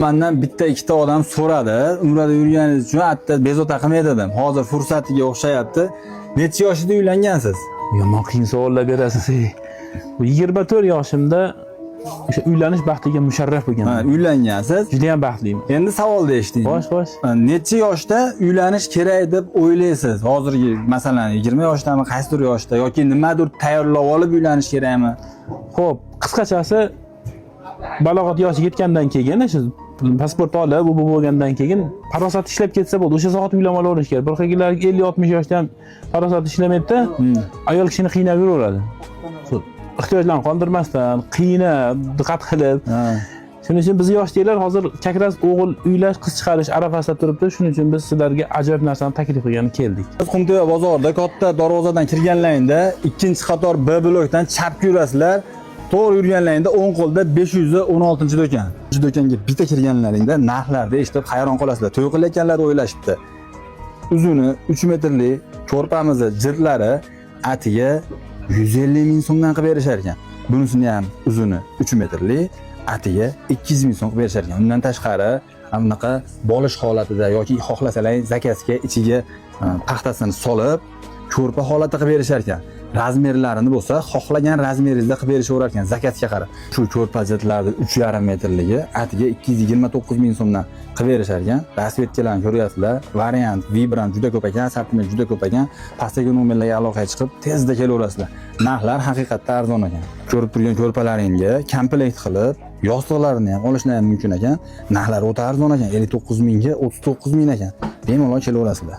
Mandan bitta ikkita odam so'radi. Umrada yurganingiz uchun hatto bezovta qilmay dedim. Hozir fursatiga o'xshayapti. Necha yoshida uylangansiz? Yomon qiyin savollar berasiz, ey. Bu 24 yoshimda o'sha uylanish baxtiga musharraf Ha, bo'lganman. uylangansiz. Juda ham baxtliman. Endi savolni eshiting. Xo'sh, xo'sh. Necha yoshda uylanish kerak deb o'ylaysiz? Hozirgi, masalan, 20 yoshdami, qaysidir yoshda yoki nimadir tayyorlab olib uylanish kerakmi? Xo'p, qisqachasi, balog'at yoshiga yetgandan keyin, o'sha pasport olib, bu bo'lgandan keyin farosat ishlab ketsa bo'ldi. O'sha zahoti uylanib olaverish kerak. Bir xillar 50-60 yoshda ham farosat ishlamaydi, ayol kishini qiynab yuraveradi. Ehtiyojlarni qondirmasdan, qiynab, diqqat qilib. Ha. Shuning uchun biz yoshdagilar hozir как раз o'g'il uylash, qiz chiqarish arafasida turibdi. Shuning uchun biz sizlarga ajoyib narsani taklif qilgani keldik. Biz Qumtepa bozorida katta darvozadan kirganlaringda ikkinchi qator B blokdan chapga yurasizlar. To'g'ri yurganlaringda o'ng qo'lda 516-do'kon. Shu do'konga bitta kirganlaringda narxlarni eshitib hayron qolasizlar. To'y qilayotganlar o'ylashibdi. Uzuni 3 metrli ko'rpamizni jildlari atiga 150 ming so'mdan qilib berishar ekan. Bunisini ham uzuni 3 metrli atiga 200 ming so'm qilib berishar ekan. Undan tashqari mana bunaqa bolish holatida yoki xohlasalaring zakazga ichiga paxtasini solib ko'rpa holatda qilib berishar ekan. Razmerlarini bo'lsa xohlagan razmeringizda qilib berishaverar ekan zakazga qarab. Shu ko'rpa jildlarni 3,5 metrligi atiga 229 ming so'mdan qilib berishar ekan. Расцветка larni ko'ryapsizlar. Variant, vibrant juda ko'p ekan, assortiment juda ko'p ekan. Pastdagi nomerlarga aloqaga chiqib tezda kelaverasizlar. Narxlar haqiqatda arzon ekan. Ko'rib turgan ko'rpalaringga komplekt qilib yostiqlarini ham olishlar ham mumkin ekan. Narxlari o'ta arzon ekan. 59 mingga 39 ming ekan. Bemalol kelaverasizlar.